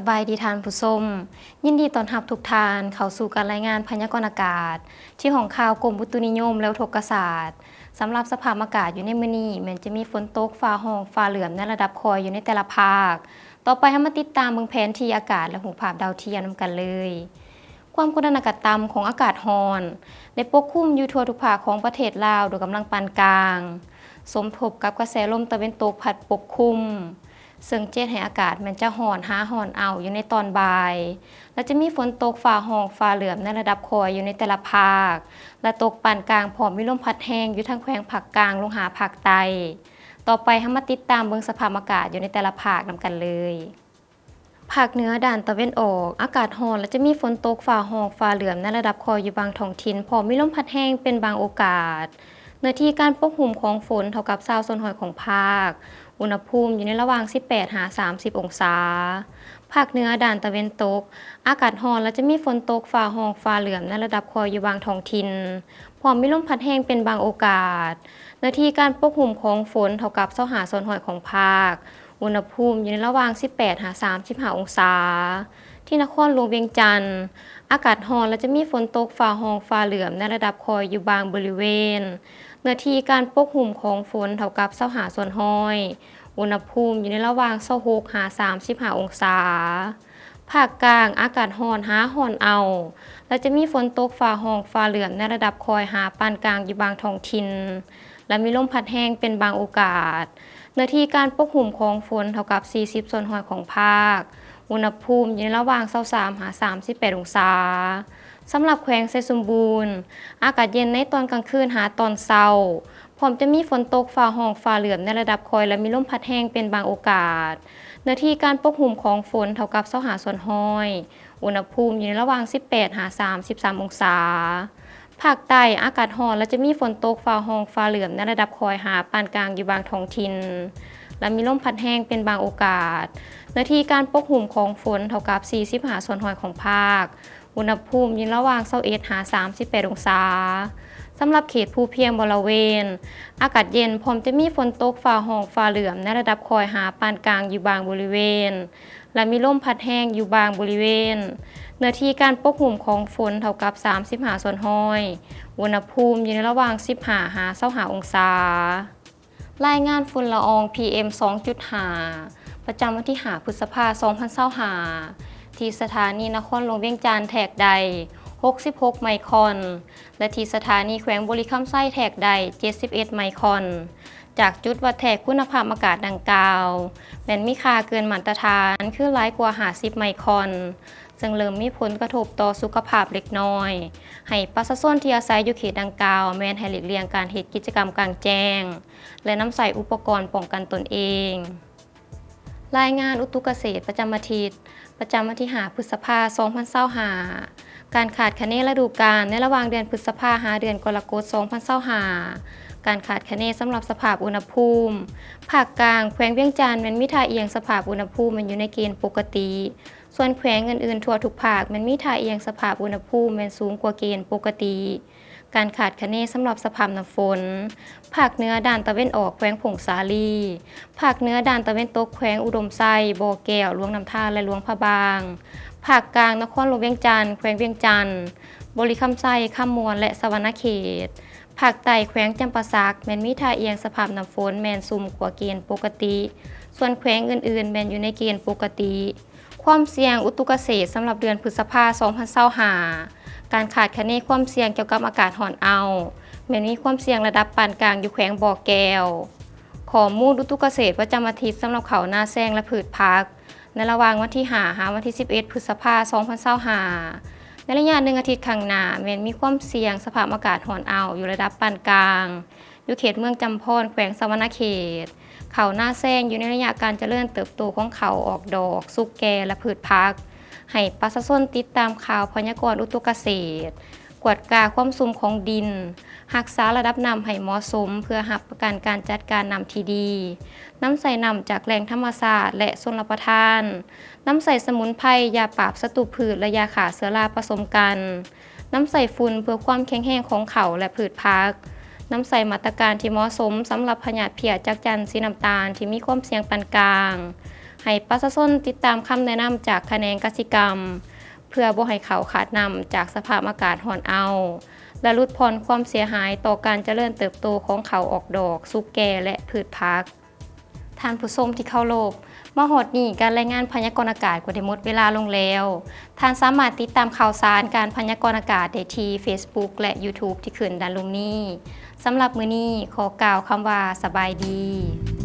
ສະບາຍດີທ່ານຜູ້ຊົມ, ຍິນດີຕ້ອນຮັບທຸກທ່ານເຂົ້າສູ່ການລາຍງານພະຍາກອນອາກາດ ທີ່ຫ້ອງຂ່າວກົມອຸຕຸນິຍົມ ແລະ ອຸທົກກະສາດ. ສຳລັບສະພາບອາກາດຢູ່ໃນມື້ນີ້ ແມ່ນຈະມີຝົນຕົກ, ຟ້າຮ້ອງ, ຟ້າເຫຼື້ອມໃນລະດັບຄ່ອຍຢູ່ໃນແຕ່ລະພາກ. ຕໍ່ໄປເຮົາມາຕິດຕາມເບິ່ງແຜນທີ່ອາກາດ ແລະ ຮູບພາບດາວທຽມນຳກັນເລີຍ. ຄວາມກົດອາກາດຕ່ຳຂອງອາກາດຮ້ອນ ໄດ້ປົກຄຸມຢູ່ທົ່ວທຸກພາກຂອງປະເທດລາວ ໂດຍກຳລັງປານກາງ, ສົມທົບກັບກະແສລົມຕາເວັນຕົກພັດປົກຄຸມ, ເຊິ່ງຈະເຮັດໃຫ້ອາກາດແມ່ນຈະຮ້ອນຫາຮ້ອນເອົ້າຢູ່ໃນຕອນບ່າຍ ແລະ ຈະມີຝົນຕົກ, ຟ້າຮ້ອງ, ຟ້າເຫຼື້ອມໃນລະດັບຄ່ອຍຢູ່ໃນແຕ່ລະພາກ ແລະ ຕົກປານກາງ ພ້ອມມີລົມພັດແຮງຢູ່ທັງແຂວງພາກກາງລົງຫາພາກໃຕ້. ຕໍ່ໄປເຮົາມາຕິດຕາມເບິ່ງສະພາບອາກາດຢູ່ໃນແຕ່ລະພາກນຳກັນເລີຍ. ພາກເໜືອດ້ານຕາເວັນອອກ ອາກາດຮ້ອນ ແລະ ຈະມີຝົນຕົກ, ຟ້າຮ້ອງ, ຟ້າເຫຼື້ອມໃນລະດັບຄ່ອຍຢູ່ບາງທ້ອງຖິ່ນ ພ້ອມມີລົມພັດແຮງເປັນບາງໂອກາດ. ເນື້ອທີ່ການປົກຫຸ້ມຂອງຝົນເທົ່າກັບຊາວສ່ວນຮ້ອຍຂອງພາກ. ອຸນຫະພູມຢູ່ໃນລະຫວ່າງສິບແປດຫາສາມສິບອົງສາ. ພາກເໜືອດ້ານຕາເວັນຕົກ ອາກາດຮ້ອນ ແລະ ຈະມີຝົນຕົກ, ຟ້າຮ້ອງ, ຟ້າເຫຼື້ອມໃນລະດັບຄ່ອຍຢູ່ບາງທ້ອງຖິ່ນ ພ້ອມມີລົມພັດແຮງເປັນບາງໂອກາດ. ເນື້ອທີ່ການປົກຫຸ້ມຂອງຝົນເທົ່າກັບຊາວຫ້າສ່ວນຮ້ອຍຂອງພາກ. ອຸນຫະພູມຢູ່ໃນລະຫວ່າງສິບແປດຫາສາມສິບຫ້າອົງສາ. ທີ່ນະຄອນຫຼວງວຽງຈັນ ອາກາດຮ້ອນ ແລະ ຈະມີຝົນຕົກ, ຟ້າຮ້ອງ, ຟ້າເຫຼື້ອມໃນລະດັບຄ່ອຍຢູ່ບາງບໍລິເວນ. ເນື້ອທີ່ການປົກຫຸ້ມຂອງຝົນເທົ່າກັບຊາວຫ້າສ່ວນຮ້ອຍ. ອຸນຫະພູມຢູ່ໃນລະຫວ່າງຊາວຫົກຫາສາມສິບຫ້າອົງສາ. ພາກກາງ ອາກາດຮ້ອນຫາຮ້ອນເອົ້າ ແລະ ຈະມີຝົນຕົກ, ຟ້າຮ້ອງ, ຟ້າເຫຼື້ອມໃນລະດັບຄ່ອຍຫາປານກາງຢູ່ບາງທ້ອງຖິ່ນ ແລະ ມີລົມພັດແຮງເປັນບາງໂອກາດ. ເນື້ອທີ່ການປົກຫຸ້ມຂອງຝົນເທົ່າກັບສີ່ສິບສ່ວນຮ້ອຍຂອງພາກ. ອຸນຫະພູມຢູ່ໃນລະຫວ່າງຊາວສາມຫາສາມສິບແປດອົງສາ. ສຳລັບແຂວງໄຊສົມບູນ ອາກາດເຢັນໃນຕອນກາງຄືນຫາຕອນເຊົ້າ ພ້ອມຈະມີຝົນຕົກ, ຟ້າຮ້ອງ, ຟ້າເຫຼື້ອມໃນລະດັບຄ່ອຍ ແລະ ມີລົມພັດແຮງເປັນບາງໂອກາດ. ເນື້ອທີ່ການປົກຫຸ້ມຂອງຝົນເທົ່າກັບຊາວຫ້າສ່ວນຮ້ອຍ. ອຸນຫະພູມຢູ່ໃນລະຫວ່າງສິບແປດຫາສາມສິບສາມອົງສາ. ພາກໃຕ້ ອາກາດຮ້ອນ ແລະ ຈະມີຝົນຕົກ, ຟ້າຮ້ອງ, ຟ້າເຫຼື້ອມໃນລະດັບຄ່ອຍຫາປານກາງຢູ່ບາງທ້ອງຖິ່ນ ແລະ ມີລົມພັດແຮງເປັນບາງໂອກາດ. ເນື້ອທີ່ການປົກຫຸ້ມຂອງຝົນເທົ່າກັບສີ່ສິບຫ້າສ່ວນຮ້ອຍຂອງພາກ. ອຸນຫະພູມຢູ່ລະຫວ່າງຊາວເອັດຫາສາມສິບແປດອົງສາ. ສຳລັບເຂດພູພຽງບໍລະເວນ ອາກາດເຢັນ ພ້ອມຈະມີຝົນຕົກ, ຟ້າຮ້ອງ, ຟ້າເຫຼື້ອມໃນລະດັບຄ່ອຍຫາປານກາງຢູ່ບາງບໍລິເວນ ແລະ ມີລົມພັດແຮງຢູ່ບາງບໍລິເວນ. ເນື້ອທີ່ການປົກຫຸ້ມຂອງຝົນເທົ່າກັບສາມສິບຫ້າສ່ວນຮ້ອຍ. ອຸນຫະພູມຢູ່ໃນລະຫວ່າງສິບຫ້າຫາຊາວຫ້າອົງສາ. ລາຍງານຝຸ່ນລະອອງ ພີເອັມ ສອງຈຸດຫ້າ ປະຈຳວັນທີຫ້າ ພຶດສະພາ ສອງພັນຊາວຫ້າ ທີ່ສະຖານີນະຄອນຫຼວງວຽງຈັນແທກໄດ້ຫົກສິບຫົກໄມຄອນ ແລະ ທີ່ສະຖານີແຂວງບໍລິຄຳໄຊແທກໄດ້ເຈັດສິບເອັດໄມຄອນ. ຈາກຈຸດວັດແທກຄຸນນະພາບອາກາດດັ່ງກ່າວ ແມ່ນມີຄ່າເກີນມາດຕະຖານ ຄືຫຼາຍກວ່າຫ້າສິບໄມຄອນ, ເຊິ່ງເລີ່ມມີຜົນກະທົບຕໍ່ສຸຂະພາບເລັກນ້ອຍ. ໃຫ້ປະຊາຊົນທີ່ອາໄສຢູ່ເຂດດັ່ງກ່າວ ແມ່ນໃຫ້ຫຼີກລ່ຽງການເຮັດກິດຈະກຳກາງແຈ້ງ ແລະ ນຳໃຊ້ອຸປະກອນປ້ອງກັນຕົນເອງ. ລາຍງານອຸຕຸກະເສດປະຈຳອາທິດ ປະຈຳວັນທີຫ້າ ພຶດສະພາ ສອງພັນຊາວຫ້າ. ການຄາດຄະເນລະດູການໃນລະຫວ່າງເດືອນພຶດສະພາ ຫາເດືອນກໍລະກົດ ສອງພັນຊາວຫ້າ. ການຄາດຄະເນສຳລັບສະພາບອຸນຫະພູມ ພາກກາງ ແຂວງວຽງຈັນ ແມ່ນມີທ່າອ່ຽງສະພາບອຸນຫະພູມແມ່ນຢູ່ໃນເກນປົກກະຕິ. ສ່ວນແຂວງອື່ນໆທົ່ວທຸກພາກ ແມ່ນມີທ່າອ່ຽງສະພາບອຸນຫະພູມແມ່ນສູງກວ່າເກນປົກກະຕິ. ການຄາດຄະເນສຳລັບສະພາບນ້ຳຝົນ ພາກເໜືອດ້ານຕາເວັນອອກ ແຂວງຜົ້ງສາລີ, ພາກເໜືອດ້ານຕາເວັນຕົກ ແຂວງອຸດົມໄຊ, ບໍ່ແກ້ວ, ຫຼວງນ້ຳທາ ແລະ ຫຼວງພະບາງ, ພາກກາງ ນະຄອນຫຼວງວຽງຈັນ, ແຂວງວຽງຈັນ, ບໍລິຄຳໄຊ, ຄຳມ່ວນ ແລະ ສະຫວັນນະເຂດ, ພາກໃຕ້ ແຂວງຈຳປາສັກ ແມ່ນມີທ່າອ່ຽງສະພາບນ້ຳຝົນແມ່ນຊຸ່ມກວ່າເກນປົກກະຕິ, ສ່ວນແຂວງອື່ນໆແມ່ນຢູ່ໃນເກນປົກກະຕິ. ຄວາມສ່ຽງອຸຕຸກະເສດສຳລັບເດືອນພຶດສະພາ ສອງພັນຊາວຫ້າ. ການຄາດຄະເນຄວາມສ່ຽງກ່ຽວກັບອາກາດຮ້ອນອ້າວ ແມ່ນມີຄວາມສ່ຽງລະດັບປານກາງຢູ່ແຂວງບໍ່ແກ້ວ. ຂໍ້ມູນອຸຕຸກະເສດປະຈຳອາທິດສຳລັບເຂົ້ານາແຊງ ແລະ ພືດຜັກ ໃນລະຫວ່າງວັນທີຫ້າ ຫາວັນທີສິບເອັດ ພຶດສະພາ ສອງພັນຊາວຫ້າ. ໃນໄລຍະໜຶ່ງອາທິດຂ້າງໜ້າ ແມ່ນມີຄວາມສ່ຽງສະພາບອາກາດຮ້ອນອ້າວຢູ່ລະດັບປານກາງ ຢູ່ເຂດເມືອງຈຳພອນ ແຂວງສະຫວັນນະເຂດ. ເຂົ້ານາແຊງຢູ່ໃນໄລຍະການຈະເລີນເຕີບໂຕຂອງເຂົ້າອອກດອກ, ສຸກແກ່ ແລະ ພືດຜັກ. ໃຫ້ປະຊາຊົນຕິດຕາມຂ່າວພະຍາກອນອຸຕຸກະເສດ, ກວດກາຄວາມຊຸ່ມຂອງດິນ, ຮັກສາລະດັບນ້ຳໃຫ້ເໝາະສົມ ເພື່ອຮັບປະກັນການຈັດການນ້ຳທີ່ດີ. ນຳໃຊ້ນ້ຳຈາກແຫຼ່ງທຳມະຊາດ ແລະ ຊົນລະປະທານ. ນຳໃຊ້ສະໝຸນໄພ, ຢາປາບສັດຕູພືດ ແລະ ຢາຂ້າເຊື້ອລາປະສົມກັນ. ນຳໃຊ້ຝຸ່ນເພື່ອຄວາມແຂງແຮງຂອງເຂົ້າ ແລະ ພືດຜັກ. ນຳໃຊ້ມາດຕະການທີ່ເໝາະສົມສຳລັບພະຍາດເພຍຈັກຈັ່ນສີນ້ຳຕານທີ່ມີຄວາມສ່ຽງປານກາງ. ໃຫ້ປະຊາຊົນຕິດຕາມຄຳແນະນຳຈາກຂະແໜງກະສິກຳ ເພື່ອບໍ່ໃຫ້ເຂົ້າຂາດນ້ຳຈາກສະພາບອາກາດຮ້ອນເອົາ ແລະ ຫຼຸດຜ່ອນຄວາມເສຍຫາຍຕໍ່ການຈະເລີນເຕີບໂຕຂອງເຂົ້າອອກດອກ, ສຸກແກ່ ແລະ ພືດຜັກ. ທ່ານຜູ້ຊົມທີ່ເຄົາລົບ, ມາຮອດນີ້ການລາຍງານພະຍາກອນອາກາດກໍໄດ້ໝົດເວລາລົງແລ້ວ. ທ່ານສາມາດຕິດຕາມຂ່າວສານການພະຍາກອນອາກາດໄດ້ທີ່ Facebook ແລະ YouTube ທີ່ຂຶ້ນດ້ານລຸ່ມນີ້. ສຳລັບມື້ນີ້ ຂໍກ່າວຄຳວ່າສະບາຍດີ.